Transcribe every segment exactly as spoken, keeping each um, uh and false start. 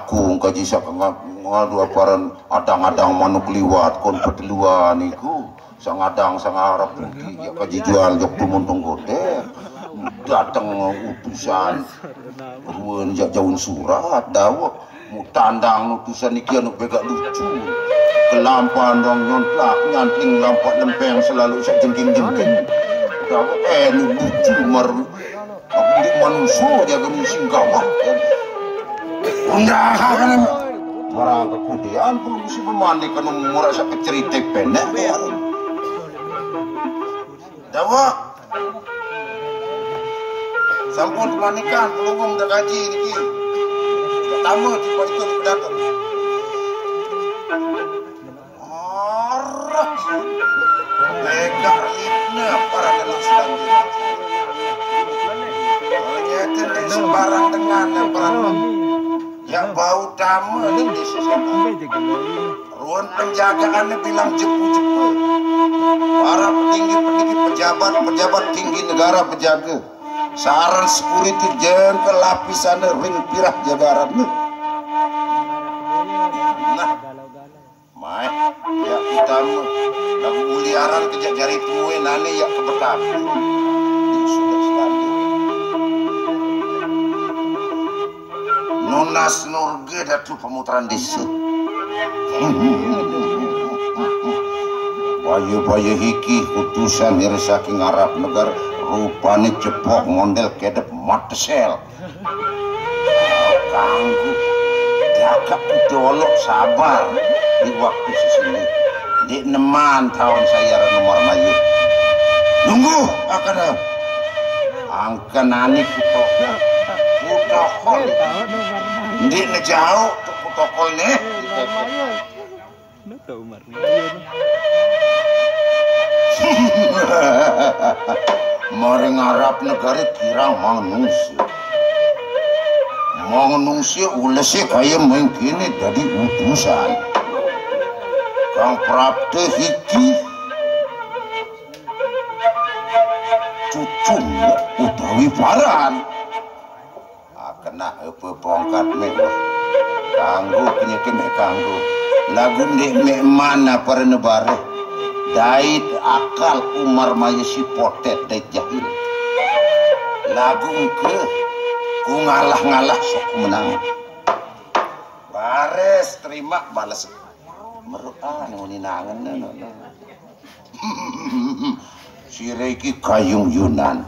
Kung kaji sak nga-, ngadu aparan adang-adang manuk liwat kon peteluan iku. Sangadang sangarep putih ya kaji jual jok tumun tunggote. Dateng utusan ruan jak jaun surat dawek. Mutandang utusan iki anu begak lucu. Kelampan dong nyontlak nyantling lampak lempeng selalu sak jengking-jengking. Dawek eh lu lucu mar Aku di manusia jaga misi gawat. Undangan. Marang kekudian perlu misi pemandi kan merasa kecerita pendek ya. Dawak. Sampun pemanikan pelunggung dah kaji niki. Pertama tiba itu datang. Arah. Begak lipna para dalam selanjutnya. Ternyata di sembarang dengan yang perang. Ya bau dama di desa sana. Ruang penjagaannya bilang jepu-jepu. Para petinggi-petinggi pejabat-pejabat tinggi negara pejaga. Saran security jengkel lapisannya ring pirah jagarannya. Nah, Mai, ya utama lagu uliaran kejak jari tuwe nane ya kebedak. Sudah sekali. Nunas nurge datu pemutaran desa. Bayu-bayu hiki utusan hira saking Arab negara, rupane cepok mondel kedep matesel. Kanggu. Diagak pitolok sabar di waktu sesini. Ndik neman taun saya nomor mayu. Nunggu akan angken ani kutokol. Kutokol. Ndik nejauh kutokol nih. Nata Umar ni ayo ni. Mari ngarap negara kirang manungsia. Manungsia ulese kaya mengkini dadi utusan. Kang Prapta hiki cucu utawi paran. Ah, kena apa pongkat mek wah. Kanggo penyakit mek kanggo. Lagu ndik mek mana para nebare. Dait akal Umar Maya si potet dait jahil. Lagu engke ku ngalah-ngalah sok menang. Bares terima balas. Meruan nguni nangen no, no, no. Sire iki kayung Yunan.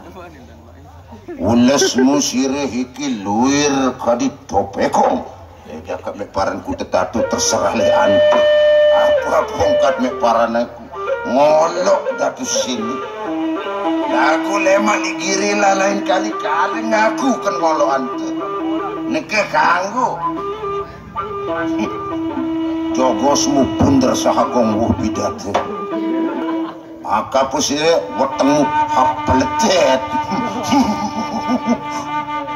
Ulesmu sire iki luir kadi topekong. Jagat mek paranku tetatu terserah le antu. Apa pongkat mek paran aku ngolok datu sini. Lagu lemak digiri lain kali kali ngaku kan ngolok antu. Neke kanggo. Jogosmu punder saha gong wuh bidate. Maka pusire wetengmu hapeletet.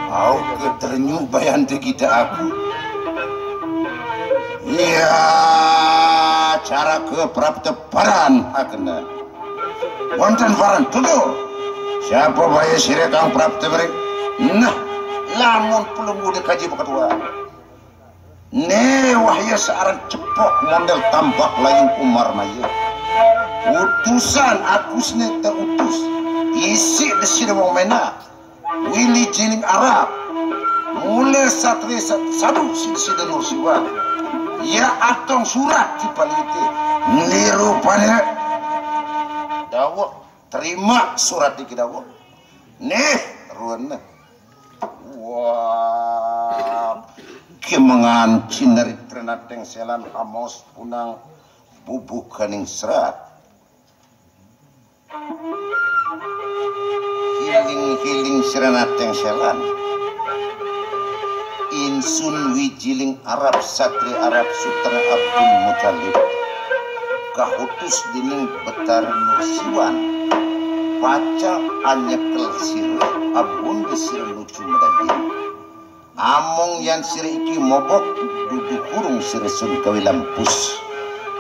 Au ke terenyu bayan te kita aku. Iya, cara ke prapte paran akena. Wonten paran tutur. Siapa bayi sire kang prapte beri? Nah, lamun pelunggu dikaji beketua. Ne wahya searan cepok mondel tambak layung Umar Maya. Utusan aku sini teutus. Isi di sini wong mena. Wili jiling Arab. Mule satri sat sadu sini sini nur siwa. Ya atong surat di palite. Niru pada dawek terima surat di dawek. Nih ruan. Wah, kemengan cineri trenateng selan amos punang bubukaning serat. Hiling-hiling serenateng selan. Insun wijiling Arab satri Arab sutra Abdul Muthalib. Kahutus dening Betara Nursiwan. Paca anyekel sira abun sira nuju medaging. Among yan sira iki mobok dudu kurung sira sun kawilampus.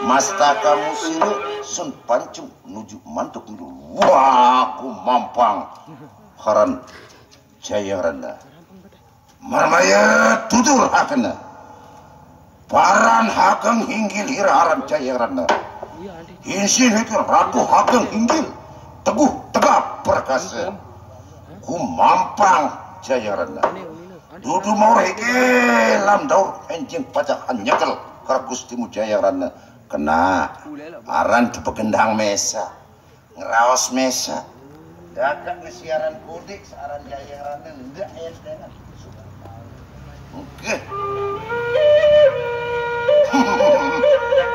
Mastakamu sira sun pancung nuju mantuk nuju. Wah, aku mampang. Haran Jaya Rana. Marmaya tutur hakena. Paran Hageng Hinggil hira aran Jayeng Rana. Insin hikir Ratu Hageng Hinggil, teguh tegap perkasa. Gumampang Jayeng Rana. Dudu maur hikir lam daur enjing pajak nyekel kar Gustimu Jayeng Rana. Kena aran tepegendang mesa. Ngeraos mesa. Dagak ngesiaran kodik searan Jayeng Rana ndak enteng. Oke.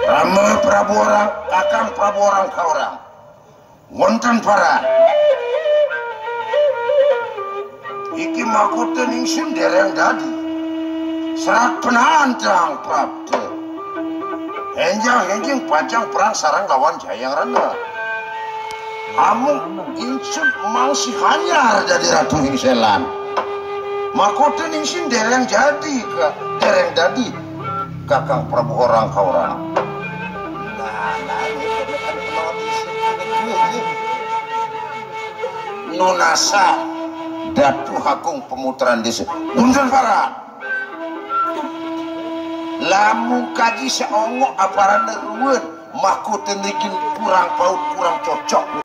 Rama Prabu Orang, Kakang Prabu Orang ka Orang. Wonten paran. Iki mahkota ningsin dereng dadi. Serat penantang prapta. Enjang-enjing pacang perang sareng lawan Jayeng Rana. Amung insun mangsi hanyar dadi ratu ing selan. Mahkota ningsin dereng jadi ka, dereng dadi Kakang Prabu Orang ka Orang. Nah, nah, ini kan penonton sini. Nunasa Datu Agung Pemutran Desa. Punten paran. Lamun kaji saongo aparan ruwen, mahkota niki kurang paut, kurang cocok.